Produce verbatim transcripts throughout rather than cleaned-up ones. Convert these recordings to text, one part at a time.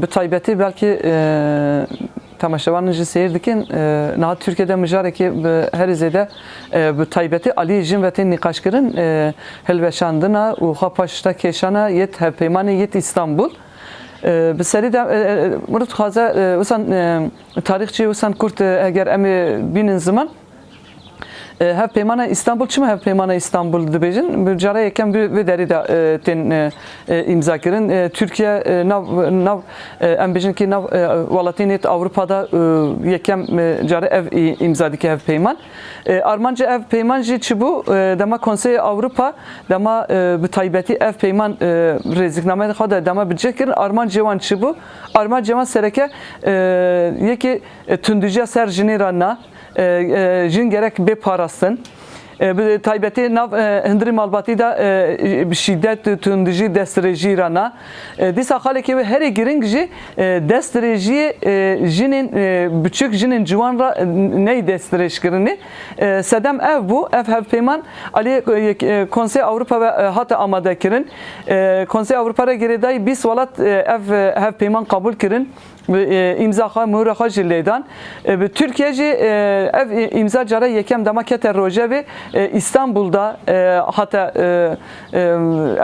Bi taybetî belkî, e, temaşevanên jî seyr dikin, e, niha Tirkiyede mijarekî bi herî zêde, e, bi taybetî alî jin ve tên nîqaşkirin, e, hilweşandina û xwe paşta kêşana yêt hevpeymanê yêt Îstanbul. E, bi serî de, e, e, mirov dixwaze, e, wisa, e, tarîxçî wisa kurt, e, eger em ê bînin ziman, E, Hevpeymana Îstanbul, çima Hevpeymana Îstanbul dibêjin? Bi cara yekem bi vê derî de, e, tên, e, e, îmza kirin. E, Tirkiye, e, nav, nav, e, em bêjin ki nav, e, welatên yêt Ewropa de, e, yekem, e, care ev î-, îmza dike hevpeyman. E, armancê ev peyman jî çi bû? E, dema Konseyê Ewropa, dema, e, bi taybetî ev peyman, e, rêziknameyê xwe de dema bi cih kirin, armancê wan çi bû? Armancê wan sereke, e, yekê, e, tundijiya ser jinê re na, e, e, jin gerek bê parastin. E, bi taybetî nav, e, hundirê malbatî de, e, bi şîdet, tundijî, destdirêjî re na. E, dîsa xalekê wê herî giring jî, e, destdirêjiyê, e, jinên, e, biçûk, jinên ciwan re, e, ney destdirêjkirinê. E, sedem ev bû, ev hevpeyman alî, e, e, Konsey Ewropa ve, e, hate amade kirin. E, Konsey Ewropa re girêdayî bîst welat, e, ev, e, hevpeyman qebûl kirin. Bi, e, îmza xwe, muhura xwe jî lê dan. E, bi Tirkiye jî, e, ev î-, îmza cara yekem dema kete rojevê, e, Îstanbul de, e, hate, e, e,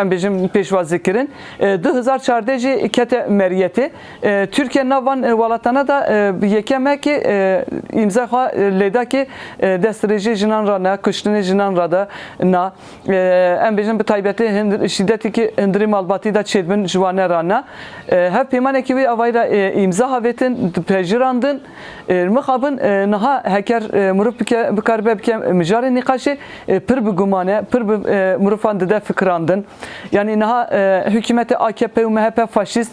em bêjin pêşwazî kirin. E, du hezar çardeh jî kete meriyetê. E, Tirkiye nav van, e, welatana da, e, bi yekeme ki, e, îmza xwe, e, lê da ki, e, destdirêjê jinan re ne, kuştinê jinan re de na. E, em bêjin bi taybetî hind-, şîdetê ki hundirê malbatî de çêdibin ji wane re ne. E, hevpeymanekî wê avayî re, e, îmza havêtin, pejirandin. E, mixabin, e, niha heker, e, mirov bike, bikaribe bike mijarê nîqaşê, e, pir bi guman e, pir bi, e, mirovan dide fikirandin. Yanî niha, e, hikûmetê A K P û M H P faşîst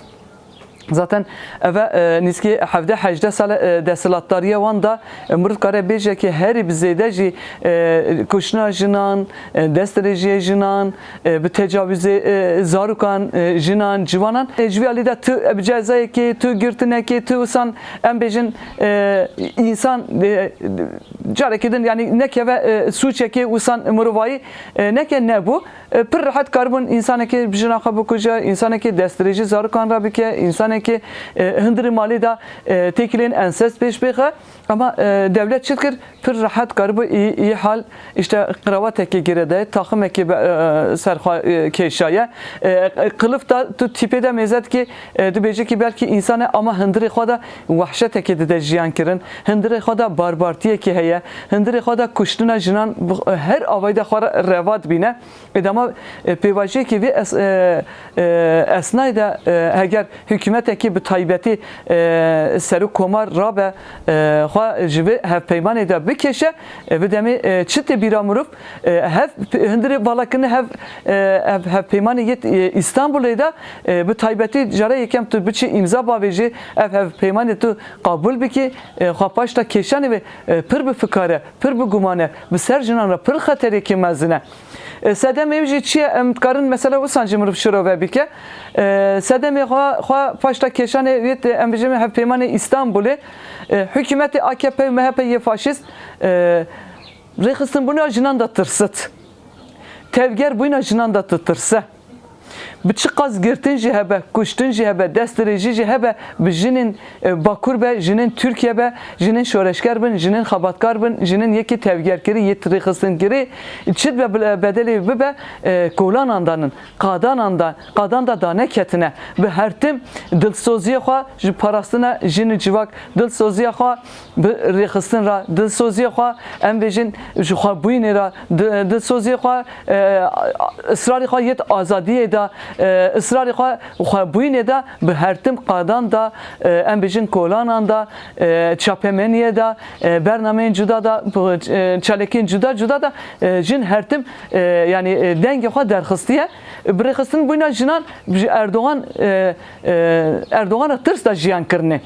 zaten eve, e, nîskî hevdeh hejdeh sal e, desthilatdariya wan da, e, mirov kare bêje ki herî bi zêde jî, e, kuştina jinan, e, destdirêjiyê jinan, e, bi tecawizê, e, zarokan, e, jinan, ciwanan, e, ji vî alî de tu, e, bi cezayekê, tu girtinekê, tu wisan, em bêjin, e, însan, e, carekê din, yanî nekeve, e, sûçekê wisan mirovayî, e, neke nebû. E, pir rehet karibûn însanekê bi jina xwe bikuje, însanekê destdirêjî zarokan re bike, însanekê, e, hundirê malê de, e, têkilên ensest pêş bêxe. Ama, e, dewlet çi dikir? Pir rehet karibû î, î hal, işte, qirawatekê girêdayê, taximekê be, e, ser xwe, e, kêşaye. E, qilif da tu tîpê de mêze dikê, e, dibêje ki belkî însan e, ama hundirê xwe de wehşetekê dide jiyan kirin. Hundirê xwe de barbartiyekê heye. Hundirê xwe de kuştina jinan bi, her avayî de xwe re reva dibîne. Ê dema, e, pêvajoyekê vê es-, e, e, esnayê de, e, heger hikûmetekî bi taybetî, e, serokkomar rabe, e, xwe ji vê hevpeymanê de bikêşe, e, vê demê, e, çi tê bîra mirov, e, hev, hundirê valakirinê hev, e, hev, hevpeymanê yê, e, Îstanbulê de, e, bi taybetî cara yekem tu biçî îmza bavêjî, ev hevpeymanê tu qabûl bikî, e, xwe paşta kêşanê vê, e, pir bi fikare, pir bi gumane, bi ser jinan re pir xeterêkê mezin e. E, sedemê wî jî çi ye? Em dikarin mesela wisan jî mirov şirove bike. E, sedemê xwe, xwe paşta kêşanê wê te-, em bijîme hevpeymanê Îstanbulê, e, hikûmetê A K P û M H P yê faşîst, e, rêxistinbûna jinan de tirsit. Tevgerbûna jinan de ditirse. Bi çiqas girtin jî hebe, kuştin jî hebe, destdirêjî jî hebe, bi jinên, e, Bakur be, jinên Tirkiye be, jinên şoreşger bin, jinên xebatkar bin, jinên yekî tevgerkirî, yê rêxistinkirî, çi be bile-, bedelê bibe, e, kolanan danin, qadanan da, qadan da daneketine. Bi her tim dilsoziyê xwe ji parastina jin û civak, dilsoziya xwe bi rêxistin re, dilsoziya xwe, em bêjin, ji xwebûyînê re, di-, dilsoziya xwe, e, israrê xwe yêt azadiyê de, e, israrê xwe xwebûyînê de bi her tim qadan de, e, em bêjin kolanan de, e, çapemeniyê de, e, bernameyên cuda de, e, çalakiyên cuda cuda de, e, jin her tim, e, yanî, e, dengê xwe derxistiye. Bi rêxistinbûna jinan ji Erdogan, e, e, Erdogan re tirs de jiyan kirine.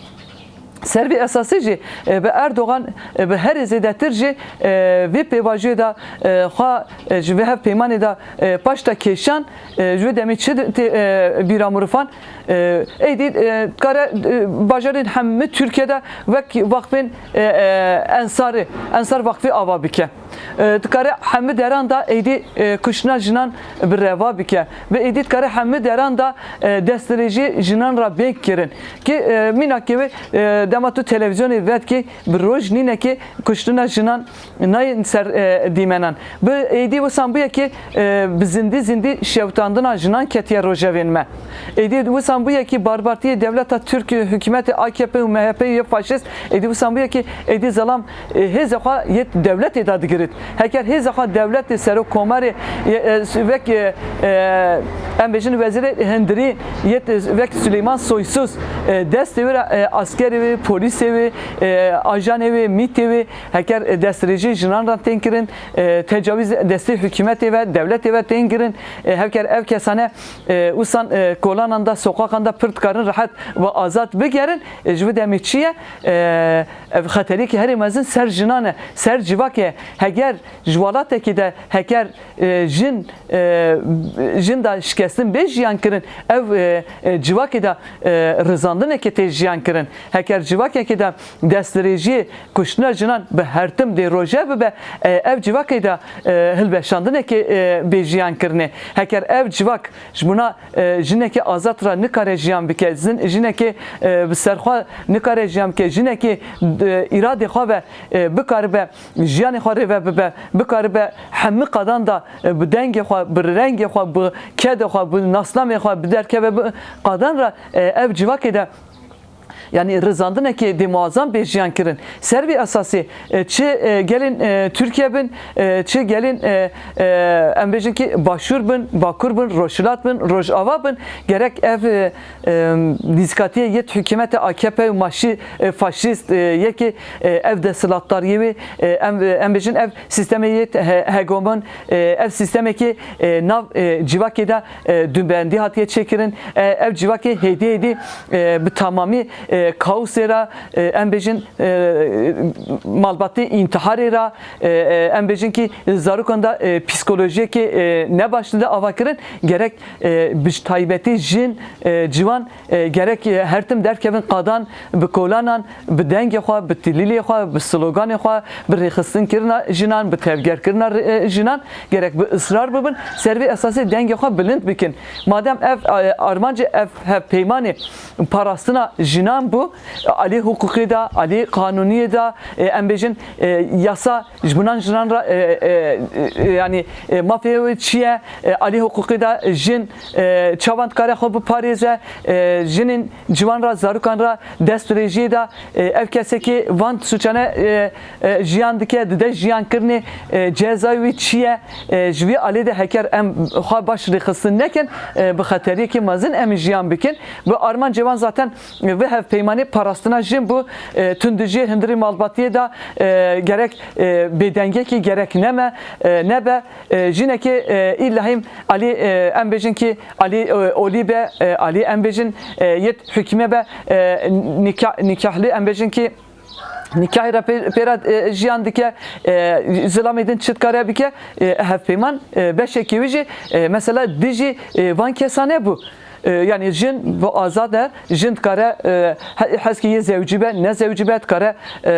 Ser vê esasê jî, e, bi Erdogan, e, bi herî zêdetir jî, e, vê pêvajoyê de, e, xwe, e, ji vê hevpeymanê de, e, paşta kêşan, e, ji vê demê çi di-, tê, e, bîra mirovan, e, êdî, e, dikare, e, bajarên hemî Tirkiye de wek wexfên, e, e, Ensarê, Ensar Vakfî ava bike. E, dikare hemû deran da êdî, e, kuştina jinan bi reva bike. Ve êdî dikare hemû deran da, e, destdirêjî jinan ra bêk kirin. Ki, e, mînakê wê, e, dema tu televîzyonê vedkî bi roj nîne ki kuştina jinan nayên ser, e, dîmenan. Bi êdî wisan bûye ki, e, bi zindî zindî şewitandina jinan ketiye rojevên me. Êdî wisan bûye ki barbartiyê dewleta Tirk, hikûmetê A K P û M H P yê faşîst, êdî wisan bûye ki êdî zelam, e, hêzê xwe yê dewletê de digirit. Heker hêzê xwe dewletê, serok komarê, e, e, vek, e, e, em bêjin wezîrê hundirî yê, e, vek Süleyman Soysuz, e, destê wê re, e, askerê wê, polîsê wê, e, ajanê wê, mîtê wê, heker, e, destdirêjî jinan re tên kirin, e, tecawîz destê hikûmetê ve, dewletê ve tên kirin, e, heker ev kesane, e, wisan, e, kolanan da, soqaqan da pir dikarin rehet ve azad bigerin, e, ji vê demê çi ye? E, ev xeteriyekî herî mezin ser jinan e, ser civakê ye. Heger ji welatekî de heker, e, jin, e, jin da şikestin bê jiyan kirin, ev, e, e, civakê de, e, rizandinekê tê jiyan kirin. Heker civakekê de destdirêjiyê kuştina jinan bi her tim dê roje bibe, e, ev civakê de, e, hilweşandinekê, e, bê jiyan kirinê. Heker ev civak ji bona, e, jinekê azad re nikare jiyan bike, zin-, jinekê, e, bi serxwe nikare jiyan bike, jinekê, e, îradê xwe ve, e, bikaribe jiyanê xwe rêve bibe, bikaribe hemî qadan da, e, bi dengê xwe, bi rengê xwe, bi kedê xwe, bi nasnamê xwe biderkeve bi qadan re, e, ev civakê de, yanî rizandinekê dê muazam bê jiyan kirin. Ser vî esasî, e, çi, e, gelên, e, Tirkiye bin, e, çi gelên, e, e, em bêjin ki Başûr bin, Bakur bin, Rojhilat bin, Rojava bin, gerek ev, e, e, nîzikatiyê yê hikûmetê A K P û maşî, e, faşîst, e, yekê, e, ev desthilatdariyê wê, e, em, em bêjin ev sîstemê yê he-, hegemon, e, ev sîstemekê, e, nav, e, civakê de, e, dubendî hatiye çêkirin. E, ev civakê hêdî hêdî, e, bi tamamî, e, kaosê re, e, em bêjin, e, malbatê întiharê re, e, e, em bêjin ki zarokan de, e, psîkolojiyekê, e, ne baş dide ava kirin. Gerek, e, bi taybetî jin, e, ciwan, e, gerek, e, her tim derkevin qadan bi kolanan, bi dengê xwe, bi tilîlê xwe, bi sloganê xwe, bi rêxistinkirina jinan, bi tevgerkirina rê-, e, jinan, gerek bi israr bibin, ser vê esasê dengê xwe bilind bikin. Madem ev, e, armancê ev hevpeymanê parastina jinan bû, e, alî hiqûqê de, alî qanûniyê de, e, em bêjin, e, yasa ji binan jinan re, e, e, e, yanî, e, mafê wê çi ye? E, alî hiqûqê de jin, e, çawan dikare xwe biparêze? E, jinên ciwan re, zarokan re destdirêjiyê de, e, ev kesekî van sûçane, e, e, jiyan dike, dide jiyankirinê, e, cezayê wî çi ye? E, ji vî alî de heker em xwe baş rêxistin nekin, e, bi xeteriyekî mezin em ê jiyan bikin. Bi armancê wan zaten, e, vê hevpeymanê parastina jin bû, e, tundijiyê hundirî malbatiyê de, e, gerek, e, bêdengekî gerek neme, e, nebe, e, jinekê, e, îlahîm alî, e, em bêjin ki alî, e, olî be, e, alî em bêjin, e, yê hikûmê be, e, nîka-, nîkahlî em bêjin ki nîkahê re pê-, pê re, e, jiyan dike, e, zilamê din çi dikare bike, e, hevpeyman, e, beşekî wî jî, e, mesela dijî, e, van kesan e bû. E, yanî jin bi azad e, jin dikare, e, he-, heskî yê zewcî be, ne zewcî be, dikare, e,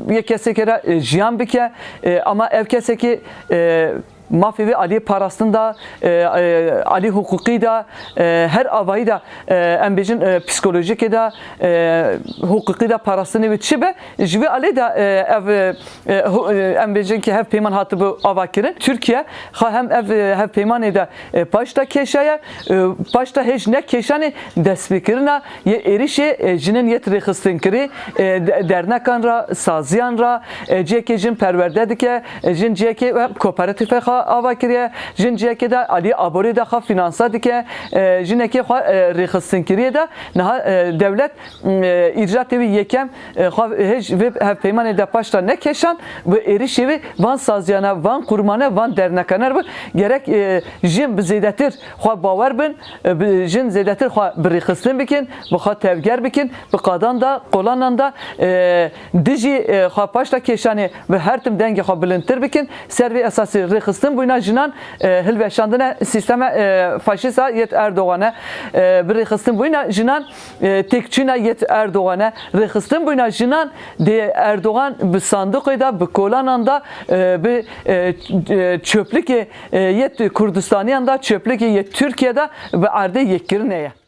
yê kesekê re, e, jiyan bike. E, ama ev kesekî, e, mafê wê alî parastin de, e, e, alî hiqûqî de, e, her avayî de, e, em bêjin, e, psîkolojikê de, e, hiqûqî de parastinê wê çi be, ji vê alî de, e, ev, e, e, hu-, e, em bêjin ki hevpeyman hatibû ava kirin. Tirkiye xwe hem ev, e, hevpeymanê de, e, paşta kêşaye, e, paşta hêj ne kêşanê destpêkirina yê êrişê, e, jinên yê rêxistinkirî, e, de-, dernekan re, saziyan re, e, cihekê jin perwerde dike, e, jin cihekê, e, kooperatîfê xwe ava kiriye, jin cihekê de alî aborî de xwe finansa dike, e, jinekê xwe, e, rêxistinkiriyê de niha, e, dewlet, m, e, îcratê wî yekem, e, xwe hêj vê hevpeymanê de paşta nekêşan, bi êrişê wî van saziyana, van qurmane, van dernekane re bi gerek, e, jin bi zêdetir xwe bawer bin, e, bi, jin zêdetir xwe bi rêxistin bikin, bi xwe tevger bikin, bi qadan da, qolanan da, e, dijî, e, xwe paşta kêşanê bi her tim dengê xwe bilindtir bikin, ser vê esasê rêxistin bûyna jinan e, hilweşandine sîsteme e, faşîsta yêt Erdogan e. E, bi rêxistin bûyna jinan e, têkçûna yêt Erdogan e. Rêxistin bûyna jinan dê Erdogan bi sandiqê de, bi kolanan de, e, bi e, e, çöplükê e, yêt Kurdistaniyan de, çöplükê yêt Tirkiye de bi erdê yekkirinê ye.